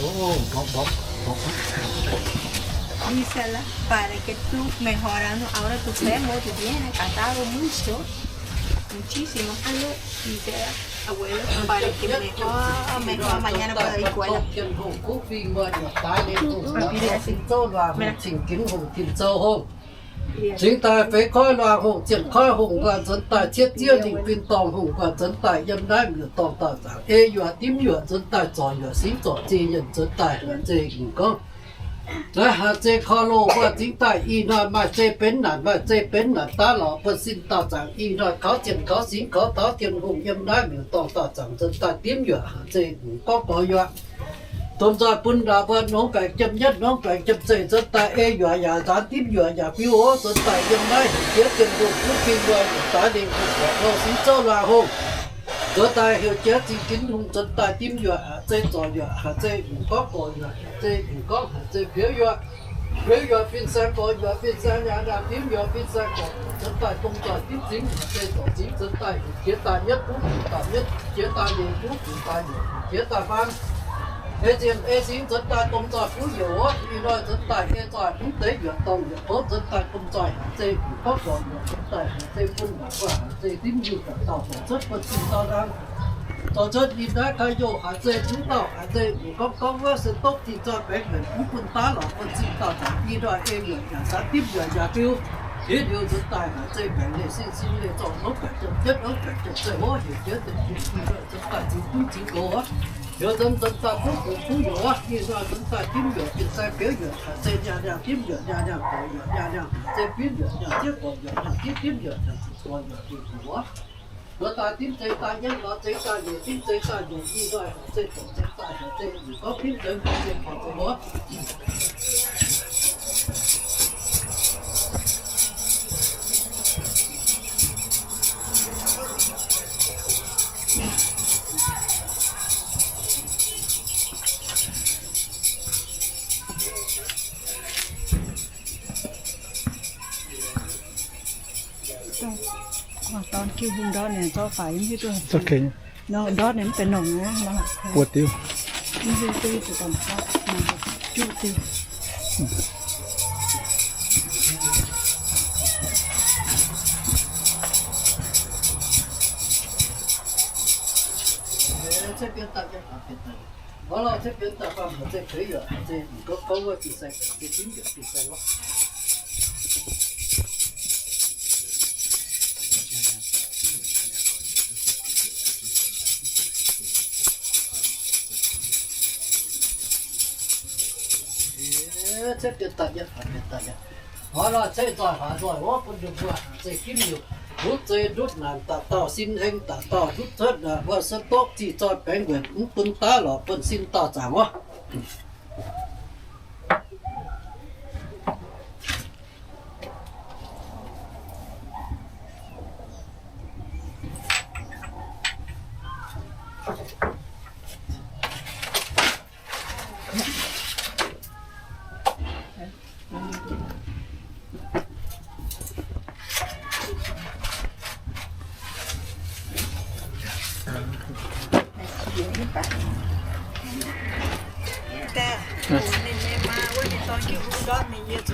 Dice la, para que tú mejorando, ahora tu fe, amor, te viene a dar mucho, muchísimo. Dice la, abuelo, para que mejor, mejor mañana pueda ir a la escuela. Cingx daaih feix koiv luangh hungh, zienh koiv hungh, nquaah nzuonx daaih cietv zieqv lingh fin dorngh hungh, nquaah nzuonx daaih yiem naaiv miuc-dorngh dauh zaangc ei yuoqc dimv yuoqc, nzuonx daaih zorc yuoqc singx zorc zingh yienh, nzuonx daaih haaix zei mv gorngv, nzuonx haaix zei korv-loh, nquaah cingx daaih ih hnoi maaih zei benx naanc, maaih zei benx naanc daav lorz buonv-sin dauh zaangc ih hnoi kaux zienh kaux singx kaux taux Tin-Hungh yiem naaiv miuc-dorngh dauh zaangc, nzuonx daaih dimv yuoqc haaix zei mv gorngv gorx yuoqc. Domh nzoih bun ndau mbuo nongx baengc jiem-nyietv, nongx baengc jiem-zeih, nzuonx daaih ei yuoqc yaac nzaanx dimv yuoqc yaac biu oc, nzuonx daaih yiem naaiv heuc jienv Tin-Hungh kuv fing nzoih yietc daaih lingh hungh, buatc hlo singx zouv luangh hungh. Nzuonx daaih heuc jienv zingh ginx hungh, nzuonx daaih dimv yuoqc haaix zei zorc yuoqc haaix zei mv gorngv gorx yuoqc, haaix zei mv gorngv haaix zei biouv yuoqc. Biouv yuoqc fin-saeng gorx yuoqc fin-saeng nyaanh nyaanh dimv yuoqc fin-saeng gorx, nzuonx daaih domh nzoih dimv zingx haaix zei zorc zingx, nzuonx daaih heuc jiex daaih nyietv buv funx daaih nyietv, jiex daaih nyeic buv funx daaih nyeic, jiex daaih faam. Ei zienh ei singx nzuonx daaih domh nzoih buv youc wuov, ih hnoi nzuonx daaih ei nzoih mv deix yuoqc dorngh yuoqc kouv, nzuonx daaih domh nzoih haaix zei mv gorngv gorx yuoqc, nzuonx daaih haaix zei bun naaic guanh haaix zei dimv yuoqc dauh dauh zorc cuotv buonv-sin dauh ndaang. Zorc cuotv ninh naaiv kaaix youh haaix zei, mv dauh haaix zei, mv gorngv gorngv wuov se dopv dinh nzoih baengx hmeic mv bun daav lorz buonv-sin dauh zaangc ih hnoi ei yuoqc yaac nzaanx dimv yuoqc yaac biu. Yietv liuz nzuonx daaih haic zeiv baengc leih sin, sin leih zorqv hopv baengc ziepc yietv, hopv baengc ziepc zeiv wuov, heuc jienv deix jiex nzuonx daaih ziux duqv ziux nqox wuov. Heuc nzuonx nzuonx daaih duqv nqox kuv yoc wuov, ninh nzuonx daaih dimv yuoqc, jiex sai biouv yuoqc, haic zeiv nyaah nyaah dimv yuoqc, nyaah nyaah gorx yuoqc, nyaah nyaah haic zeiv dimv yuoqc, nyaah zieqv gorx yuoqc, nyaah zieqv dimv yuoqc, nyaah zuqc gorx yuoqc, zuqc nqox wuov. Nzuonx daaih dimv zeiz daaih nyei, lorz zeiz daaih nyei, dimv zeiz daaih nyei, i nzoih haic zeiv, doqc zeiz daaih haic zeiv, nzuqc gorngv dimv zeiz haic zeiv, gorx zeiz wuov. Dorn jiu hung ndortv ninh zorqv faix yiem hiuv duqv. Ndortv ninh mv benx nongc aqv. Buo diuv. Mv hiuv duqv zuqc dorn zorqv, juqv diuv. Hnoi nor cei nzoih haaix nzoih wuov bun ninh mbuo haic zeiv ginv liuz, ndutv zei ndutv naanc daaih dauh sin heng daaih dauh ndutv cuotv wuov suotv doqv zih zoih baengx weic mv bun daav lorqc bun sin dauh zaangc wuov.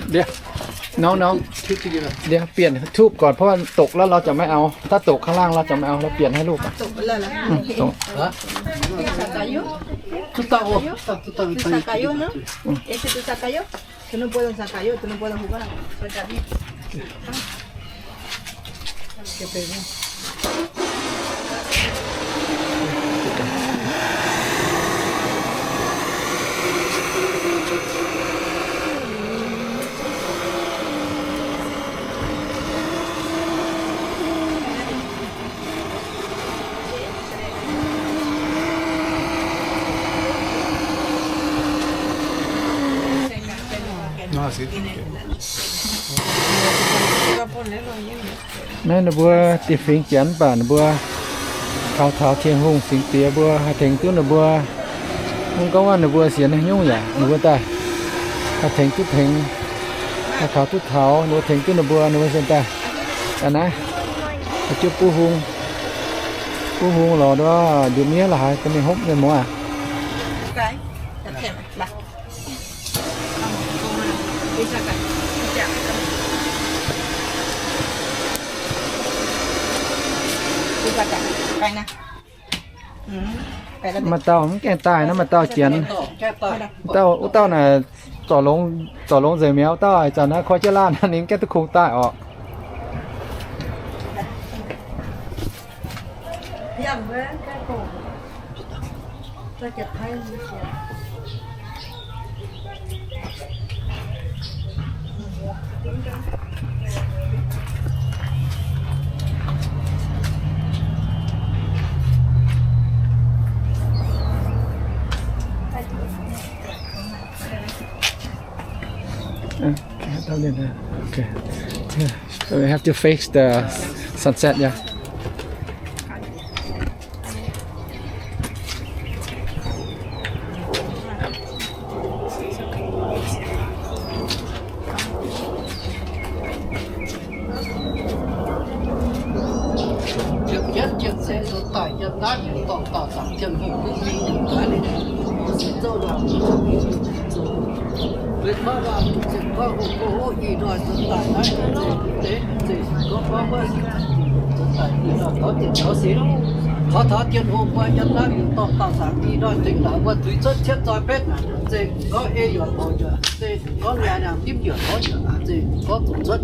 Lia, no, no. เดี๋ยวเปลี่ยนทูบก่อน เพราะว่าตกแล้วเราจะไม่เอา ถ้าตกข้างล่างเราจะไม่เอา เราเปลี่ยนให้ลูกก่อน อืม ตรง Tus zacayo, tus zacayo, ¿no? Ese tus zacayo, que no puedo sacar yo, que no puedo jugar. Naaiv ninh mbuo dieh fingx Janx mv baac ninh mbuo kaux taux Tin-Hungh singx diex mbuo haih tengx duqv ninh mbuo. Mv gorngv waac ninh mbuo sienx haaix nyungc yaac ninh mbuo daaih haih tengx duqv tengx, haih kaux duqv taux, ninh mbuo tengx duqv ninh mbuo, ninh mbuo sienx daaih. Aa naaiv, jienv buv hung, buv hung lorz nduov, ndiuh miev la'haaix, mingh hopv mienh muoz aac. Maaih dauh mv gaengh daaih nor, maaih dauh Janx. Wuov dauh, wuov dauh naaic zorc longx nzengc mi'aqv. Wuov dauh ih zanc naaiv koi jienv laanh, ninh mv gaengh duqv kungx daaih orqc. Okay, don't need that. Okay. Yeah. So we have to face the sunset, yeah. Taux taux Tin-Hungh mbuo yiem naaiv liuz dorh dauh zaangc i hnoi tengx naaic mbuo tuix cuotv cietv zoi betv naaic, zeiz gorngv ei yuoqc oix yuoqc, zeiz gorngv nyaah nyaah dimv yuoqc oix yuoqc, zeiz gorngv zuqc cuotv.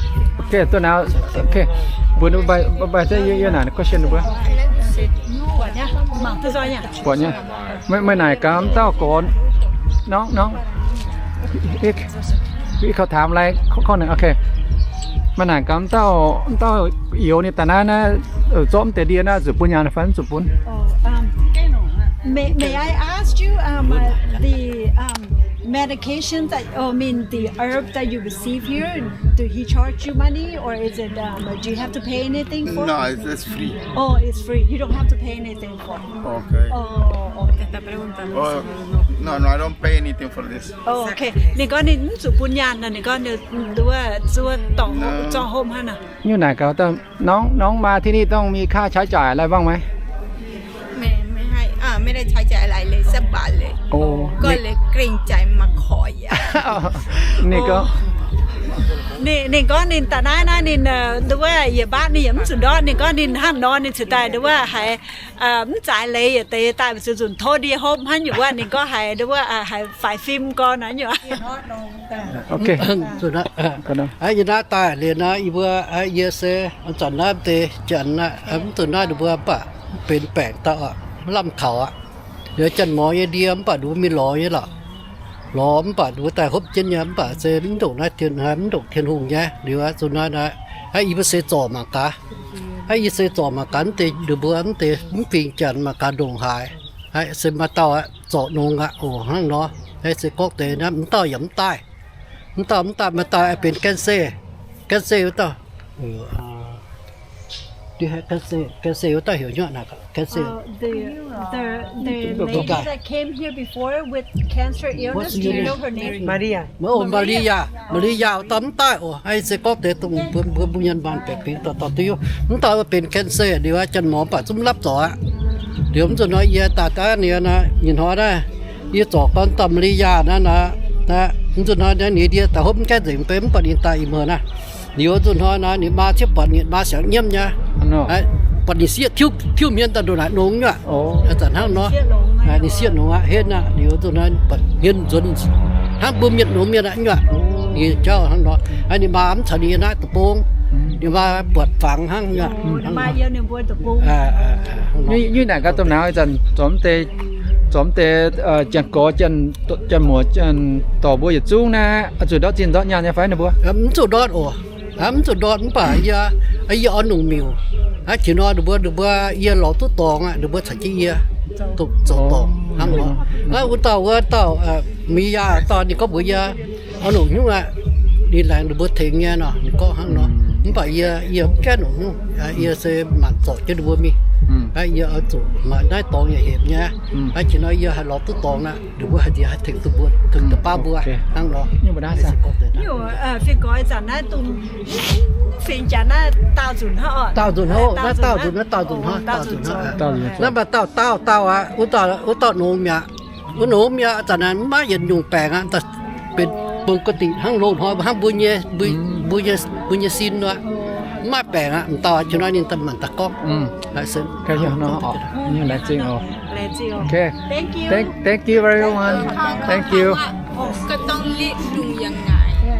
Okay, ตัวหนาว okay. Mbuo mv baac, mv baac yie, yie naaic question mbuo. Buatc nyei. Meih, meih naaic gaax m'dauh gorx, น้อง น้อง พี่ขอถามอะไรข้อหนึ่ง okay. Meih naaic gaax m'dauh, m'dauh youz ninh daaih naaiv naaiv, zorqv m'deix ndie naaiv zuqc bun nyaanh fai mv zuqc bun? May, may I ask you, um, uh, the, um, medication that, oh, I mean, the herb that you receive here, do he charge you money, or is it, um, do you have to pay anything for? No, it's, it's free. Oh, it's free. You don't have to pay anything for. Okay. Oh, okay. Te está preguntando si no. No, no, I don't pay anything for this. Oh, okay. Ninh gorngv ninh mv zuqc bun nyaanh nor, ninh gorngv ninh nduov zuov dorngc zorqv hopv hnangv nor. Nyungc naaic gaax dauh น้อง น้องมาที่นี่ต้องมีค่าใช้จ่ายอะไรบ้างไหม? ไม่ ไม่ให้ อ่า ไม่ได้ใช้จ่ายอะไรเลยสักบาทเลย ก็เลยเกรงใจมาขอ Ninh gorngv, ninh, ninh gorngv ninh daaih naaiv naaiv ninh, nduov yietc mbaatv ninh yaac mv zuqc ndortv. Ninh gorngv ninh hnangv nor ninh cingx daaih nduov haiz mv zaaix leiz yietc deix daaih zuqc nzunc tov ndie hopv hnangv nyungc wuov. Ninh gorngv haiz nduov haiz faix fim gorn naaiv nyungc. Yie naaiv daaih liuz naaiv yie mbuo, yie se zanc naaiv deix janx naaiv mv zuqc naaiv ninh mbuo mv baac benx baengc dauh aqv, lamh kaux aqv. Liuz janx-mor nyei ndie mv baac ninh mbuo mingh lorz nyei lorqc. Lorz mv baac ninh mbuo daaih hopv jienv nyei, mv baac se mv ndongc naaiv, mv ndongc Tin-Hungh nyei. Liuz zuqc naaiv naaiv, yie mbuo se zorc mangc gaax. Yie se zorc mangc gaax mv deix ninh mbuo mv deix mv fingx janx mangc gaax ndongc haaix. Se maaih dauh aqv, zorc nongx aqv oc hnangv nor. Se gorngv deix naaiv mv dauh yaac mv daaih. Mv dauh mv daaih, maaih dauh benx แคนเซอร์ แคนเซอร์ wuov dauh. แคนเซอร์ wuov dauh heuc nyuoqv naaic แคนเซอร์ The, the, the lady that came here before with cancer illness, do you know her name? Maria. Maria, Maria wuov dauh mv daaih oc. Se gorngv deix dongh mbuo, mbuo, mbuo mienh maanh baeqc fingx dauh dauh duqv. Mv dauh benx แคนเซอร์ liuz, janx-mor mv baac zungv mv lapv zorc aqv. Liuz mv zuqc nor yie daaih daav ninh naaiv, nyei hnoi naaiv, yie zorc gorn dauh มาริยา naaiv naaiv, mv zuqc nor ninh ndie daaih hopv mv gaengh nzengc, mv baac ninh daaih i muoz naaiv. Liuz zuqc hnoi naaiv ninh maa zieqv buatc nyei, maa siangx nyiemv nyei, buatc ninh sieqv tiuv hmien daaih ndongc naaic nongx nyuoqc. Zanc hnangv nor, ninh sieqv nongx aqv, henv aqv. Liuz zuqc hnoi buatc hmien nzuonx hnangv mbuo mienh nongx mienh aqv nyuoqc. Ninh jauv hnangv nor, ninh maa mv caux ninh yiem naaiv deic-bung, ninh maa buatc fangx hnangv nyuoqc. Nyuiv naaic gaax domh nauz ih zanc zorc mv deix, zorc mv deix janx-gorx, janx-muoc, janx-dorc mbuo yietc zungv naaiv, zuqc ndortv zinh ndortv nyaanh nyei fai ninh mbuo? Mv zuqc ndortv oc. Mv zuqc ndortv mv baac yie, yie oix nungx miuc. Aqv, qiex nor ninh mbuo, ninh mbuo yie lorz duqv dorngx aqv, ninh mbuo caux jienv yie zoux dorngx hnangv nor. Wuov dauh, wuov dauh, มาริยา dauh ninh gorngv mbuox yie, oix nongc hnyouv aqv, ninh laengz ninh mbuo tengx nyei nor, ninh gorngv hnangv nor. Mv baac yie, yie mv gaengh nongc hnyouv, yie se maanc zorc jienv ninh mbuo mingh. Yie oix zuqc maaih naaiv dorngx yaac hepc nyei. Aqv, qiex nor yie haih lorz duqv dorngx aqv, ninh mbuo haih nziex haih tengx duqv mbuo, tengx da'baav mbuo hnangv nor. Fingx Janx naaiv dongh, fingx Janx naaiv daauh nzunc hnangv, naaiv daauh nzunc, naaiv daauh nzunc hnangv, daauh nzunc hnangv. Naaiv maaih dauh, dauh, dauh aqv, wuov dauh nongx mi'aqv. Wuov nongx mi'aqv, zanc naaiv mv maaih yietc nyungc baengc aqv, benx bungx ga'diqc hnangv loz-hnoi hnangv mbuo nyei, mbuo nyei sin aqv. Mv maaih baengc aqv, m'dauh qiex nor ninh daaih maanc daaih gorngv. Thank you very much. Thank you. ก็ต้องเรียกลุงยังไง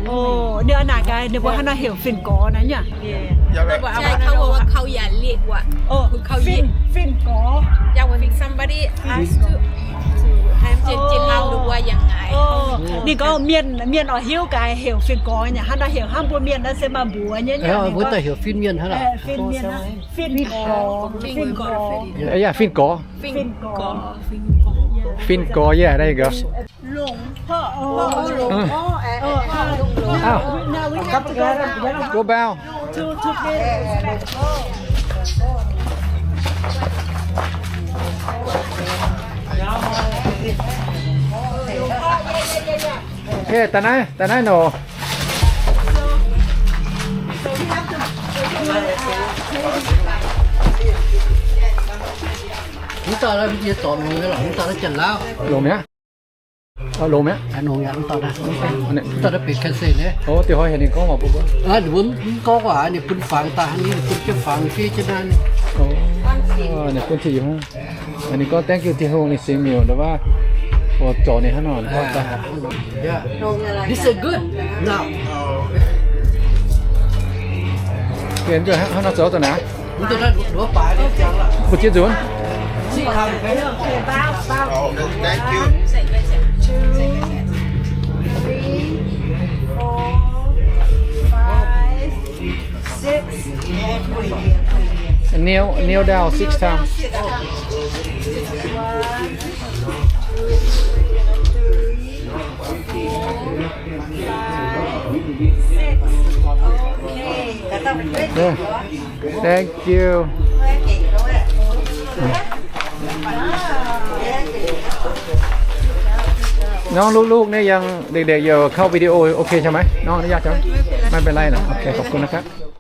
โอ้ เดี๋ยวหน่อย guys เดี๋ยวบอกให้น้องเหี่ยวฝิ่นก๋อนะเนี่ย ใช่ เขาบอกว่าเขาอย่าเรียกว่า โอ้ เขาเรียก ฝิ่น ฝิ่นก๋อ อยาก if somebody ask to to ให้เจนเจนเล่าหรือว่ายังไง โอ้ นี่ก็เมียน เมียนออกหิ้ว guys เหี่ยวฝิ่นก๋อเนี่ย ให้น้องเหี่ยวห้ามบัวเมียนนะ เซมาบัวเนี่ย เนี่ย เออ นี่ก็ เหี่ยวฝิ่นเมียน เหี่ยวฝิ่นก๋อ ฝิ่นก๋อ เอ้ย ฝิ่นก๋อ Fingx Gorx. Fingx Gorx. Fingx Gorx, yeah, there you go. หลวงพ่อ พ่อ หลวงพ่อ เออ เออ เออ เออ อ้าว Now we have to go down. Go down. To, to pay respect. โอเค แต่ไหน แต่ไหนหนอ Mv daaih yie zorc longx nyei lorqc, mv daaih janx-laauv. Longx mi'aqv. Longx mi'aqv. Mv daaih naaiv benx cancer nyei. Ninh mbuo mv gorngv waac, ninh bun fangx daaih, ninh bun jienv fangx fiev jienv naaiv. Ninh bun ziqc yiemc hnangv. Ninh gorngv thank you Tin-Hungh, ninh singx miuc, ndau wuov, oix zorc ninh hnangv nor. This is good now. Hnangv nor zoux daaih naaic. Mbu'ziex nzunc? Thank you. Two, three, four, five, six, and kneel, kneel down six times. One, two, three, four, five, six. Okay. Yeah. Thank you. Nong, ลูกๆ นี่ยังเด็กๆ อยู่ เข้าวิดีโอ โอเคใช่ไหม น้องอนุญาตใช่ไหม ไม่เป็นไรนะ โอเค ขอบคุณนะครับ